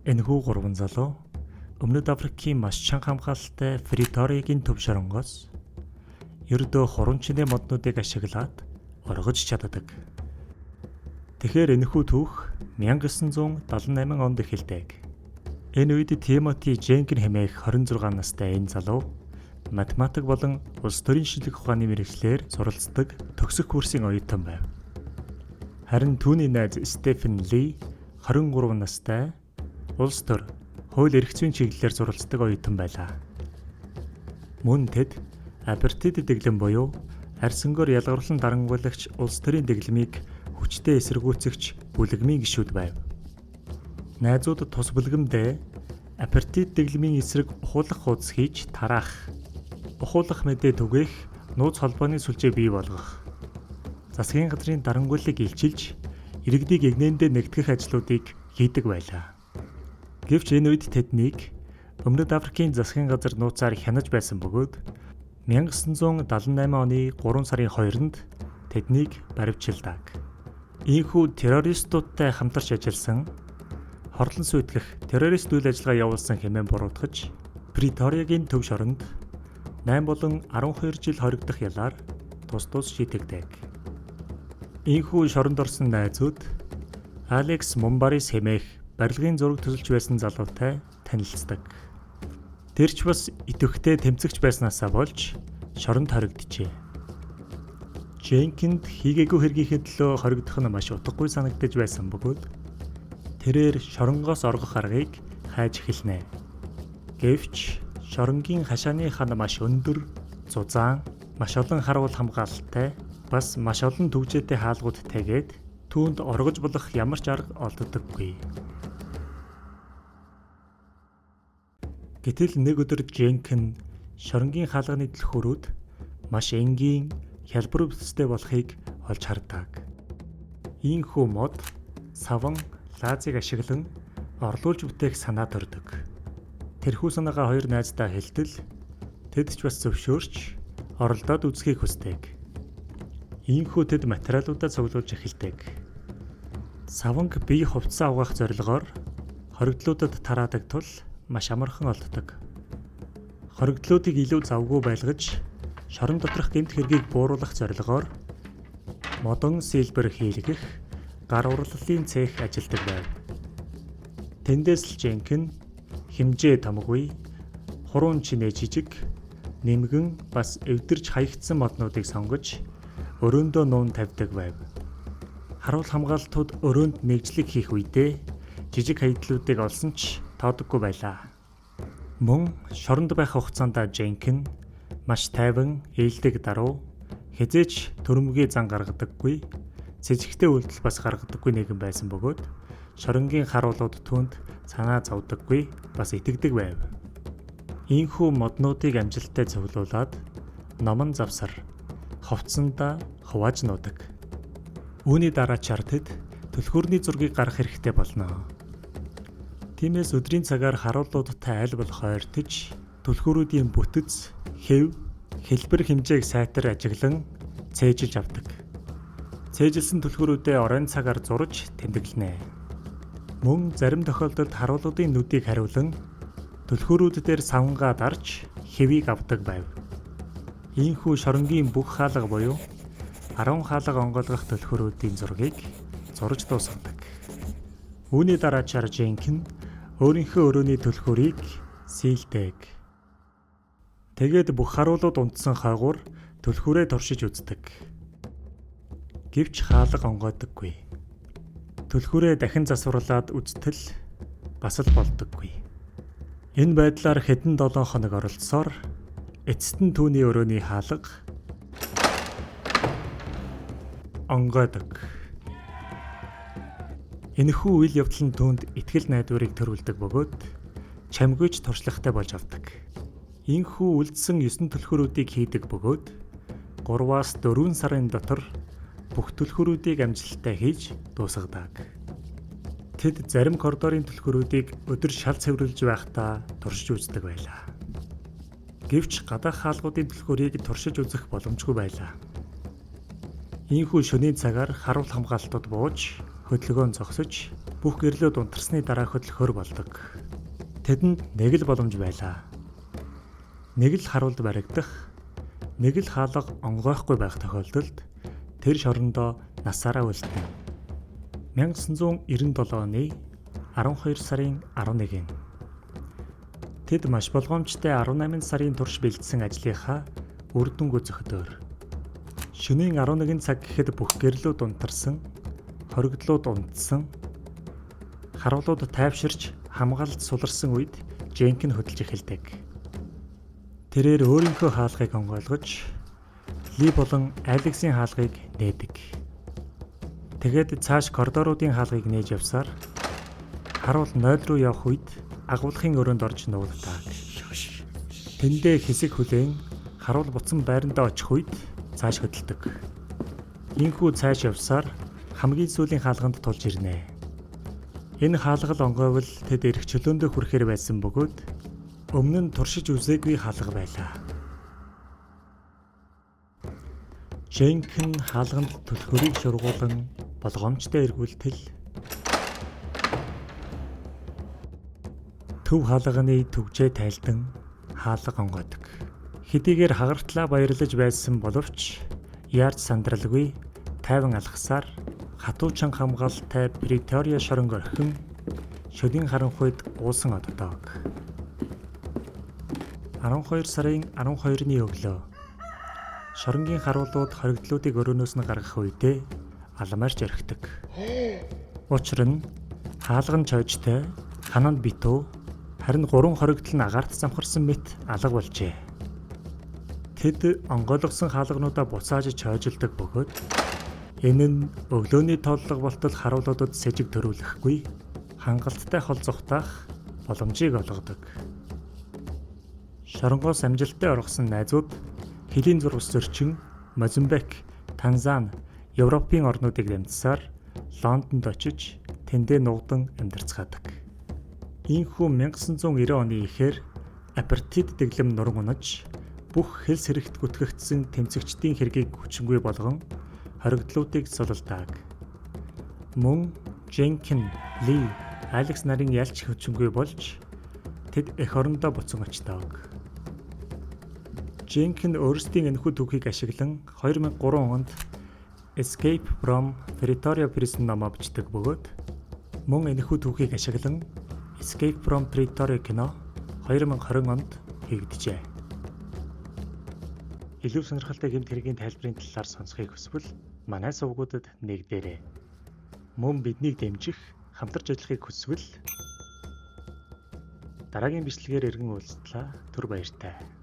Энэхүү гурван залуу Өмнөд Африкийн маш чанга хамгаалалтай Преториагийн төв шоронгоос ердөө хуранчны моднуудыг ашиглаад оргож чаддаг. Тэгэхээр энэхүү түүх 1978 онд эхэлдэг. Энэ үед Тимоти Дженкин хэмээх 26 настай энэ залуу математик болон улс төрийн шинжлэх ухааны мэргэжлээр суралцдаг төгсөх курсын оюутан байв. Харин түүний найз Стефен Ли 23 настай улс төр хууль эрх зүйн чиглэлээр суралцдаг оюутан байлаа. Мөн тэд апартеид дэглэм буюу арьс өнгөөр ялгаварлан дарангуйлагч улс төрийн дэглэмийг хүчтэй эсэргүүцэгч бүлэгмийн гишүүд байв. Найзууд тус бүлгэмдээ апартеид дэглэмийн эсрэг ухуулах хуудас хийж тараах, ухуулах мэдээ түгээх нууц холбооны сүлжээ бий болгох, засгийн газрын дарангуйллыг илчилж иргэдийг эгнээндээ нэгтгэх ажлуудыг хийдэг байлаа. Гэвч энэ үед тэднийг Өмнөд Африкийн засгийн газар нууцаар хянаж байсан бөгөөд 1978 оны 3 сарын 2-нд тэднийг баривчилдаг. Ийхүү террористуудтай хамтарч ажилласан, хорлон сүйтгэх террорист үйл ажиллагаа явуулсан хэмээн буруутгаж Преториагийн төв шоронд 8 болон 12 жил хоригдох ялаар тус тус шийтгдэг. Ийхүү шоронд орсон найзууд Алекс Мумбарис хэмээх барилгын зураг төсөлж байсан залуутай танилцдаг. Тэр ч бас идэвхтэй тэмцэгч байснаасаа болж шоронд хоригджээ. Дженкинд хийгээгүй хэргийнхээ төлөө хоригдох нь маш утгагүй санагдаж байсан бөгөөд тэрээр шоронгоос оргох аргыг хайж эхэлнэ. Гэвч шоронгийн хашааны хан маш өндөр, зузаан, маш олон харуул хамгаалалтай, бас маш олон түгжээтэй хаалгууд тэгээд түүнд оргож болох ямар ч арга олддоггүй. Гэтэл нэг өдөр Дженкин шоронгийн хаалганы түлхүүрүүд маш энгийн хялбар өвстэй болохыг олж хардаг. Ийхүү мод, саван, лаазыг ашиглан орлуулж бүтээх санаа төрдөг. Тэрхүү санаагаа хоёр найздаа хэлтэл тэд ч бас зөвшөөрч оролдоод үзхийг хүсдэг. Ийхүү тэд материалуудаа цуглуулж эхэлдэг. Саванг бие хувцас авах зорилгоор хоригдлуудад тараадаг тул маш амархан олддог. Хоригдлуудыг илүү завгүй байлгаж шорон доторх гэмт хэргийг бууруулах зорилгоор модон силбер хийлгэх гар урлалын цех ажилладаг байв. Тэндээс л Дженкин хэмжээ томгүй, хуруун чинээ жижиг, нэмгэн бас эвдэрч хаягдсан моднуудыг сонгож өрөөндөө нуун тавьдаг байв. Харуул хамгаалтууд өрөөнд нэгжлэг хийх үедээ жижиг хаягдлуудыг олсон ч тоодоггүй байлаа. Мөн шоронд байх хугацаанд Дженкин маш тайван, ээлдэг даруй, хэзээ ч төрөмгий зан гаргадаггүй, сэжигтэй үйлдэл бас гаргадаггүй нэгэн байсан бөгөөд шоронгийн харуулууд түүнд санаа зовдоггүй, бас итгэдэг байв. Ийхүү моднуудыг амжилттай цуглуулад номон завсар хувцсандаа хувааж нуудаг. Үүний дараачаар тэд түлхүүрний зургийг гаргах хэрэгтэй болно. Тиймээс өдрийн цагаар харуулуудтай аль болох ойртож түлхүүрүүдийн бүтэц, хэв, хэлбэр хэмжээг сайтар ажиглан цээжилж авдаг. Цээжилсэн түлхүүрүүдээ оройн цагаар зурж тэмдэглэнэ. Мөн зарим тохиолдолд харуулуудын нүдийг хариулан түлхүүрүүд дээр савнгаа дарж хэвийг авдаг байв. Ийхүү шоронгийн бүх хаалга буюу 10 хаалга онгойлгох түлхүүрүүдийн зургийг зурж дуусгадаг. Үүний дараачаар Дженкин өөрийнхөө өрөөний түлхүүрийг сийлдэг. Тэгээд бүх харуулууд унтсан хойгуур түлхүүрээ туршиж үздэг. Гэвч хаалга онгойдоггүй. Түлхүүрээ дахин засварлаад үзтэл бас л болдоггүй. Энэ байдлаар хэдэн 7 хоног оролцсоор эцэст нь түүний өрөөний хаалга онгойдог. Энэхүү үйл явдал нь түүнд итгэл найдварыг төрүүлдэг бөгөөд чамгүйч туршлагатай болж авдаг. Ийхүү үлдсэн 9 түлхүүрүүдийг хийдэг бөгөөд 3-аас 4 сарын дотор бүх түлхүүрүүдийг амжилттай хийж дуусгадаг. Тэд зарим коридорын түлхүүрүүдийг өдөр шал цэвэрлж байхдаа туршиж үздэг байлаа. Гэвч гадаах хаалгуудын түлхүүрийг туршиж үзэх боломжгүй байлаа. Ийхүү шөнийн цагаар харуул хамгаалтууд бууж Хөдөлгөөн зогсож, бүх гэрлүүд унтарсны дараа хөдлөхөр болдог. Тэдэнд нэг л боломж байлаа. Нэг л харуулд баригдах, нэг л хаалга онгойхгүй байх тохиолдолд тэр шорондоо насаараа үлдэнэ. 1997 оны 12 сарын 11-нд тэд маш болгоомжтой 18 сарын турш бэлдсэн ажлынхаа үр дүнг үзэх өдөр. Шөнийн 11 цаг гэхэд бүх гэрлүүд унтарсан, хоригдлууд унтсан, харуулууд тайвширч хамгаалалт суларсан үед Женкин хөдөлж эхэлдэг. Тэрээр өөрийнхөө хаалгыг онгойлгож, Ли болон Алексийн хаалгыг нээдэг. Тэгээд цааш коридоруудын хаалгыг нээж явсаар харуул 0 руу явах үед агуулгын өрөөнд орж нуугддаг. Тэндээ хэсэг хүлээн харуул буцан байрандаа очих үед цааш хөдөлдөг. Ийхүү цааш явсаар хамгийн сүүлийн хаалганд тулж ирнэ. Энэ хаалгал онгойвол тэд эрх чөлөөндөө хүрэхээр байсан бөгөөд өмнө нь туршиж үзээгүй хаалга байлаа. Женкин хаалганд түлхүүрийг шургуулан болгоомжтой эргүүлтэл төв хаалганы түгжээ тайлдан хаалга онгойдог. Хэдийгээр хагартлаа баярлаж байсан боловч яарч сандралгүй тайван алхасаар хатуучин хамгаалалтай Претория шоронг орхин шөнийн харанхуйд уусан оддог. 12 сарын 12-ны өглөө шоронгийн харуулууд хоригдлуудыг өрөөнөөс нь гаргах үедээ алмаарч орхидог. Учир нь хаалган чойжтой, хананд битүү, харин 3 хоригдол нь агаарт замхарсан мэт алга болжээ. Тэд онгойлгосон хаалгануудаа буцааж чойжилдог бөгөөд энэ нь өглөөний тооллого болтол харуулуудад сэжиг төрүүлэхгүй хангалттай хол зугтаах боломжийг олгодог. Шоронгоос амжилттай оргосон найзууд хөлийн зурвас зөрчин Мозамбик, Танзан, Европын орнуудыг дамжсаар Лондонд очиж тэндээ нугдан амьдарцгаадаг. Ийхүү 1990 оны ихээр апартеид дэглэм нуран унаж бүх хэл сэрэгт гүтгэгдсэн тэмцэгчдийн хэргийг хүчингүй болгон хоригдлуудыг сулалдааг. Мөн Женкин, Ли, Алекс нарын ялч хүчингүй болж тэд эх орондоо буцан очдог. Женкин өөрсдийн энэхүү түүхийг ашиглан 2003 онд Escape from Pretoria Prison номоо бичдэг бөгөөд мөн энэхүү түүхийг ашиглан Escape from Pretoria кино 2020 онд хийгджээ. Илүү сонирхолтой гэмт хэргийн тайлбарын талаар сонсохыг хүсвэл манай сувгуудад нэгдээрэй. Мөн биднийг дэмжих, хамтарч ажиллахыг хүсвэл дараагийн бичлэгээр иргэн уулзлаа. Түр баяртай.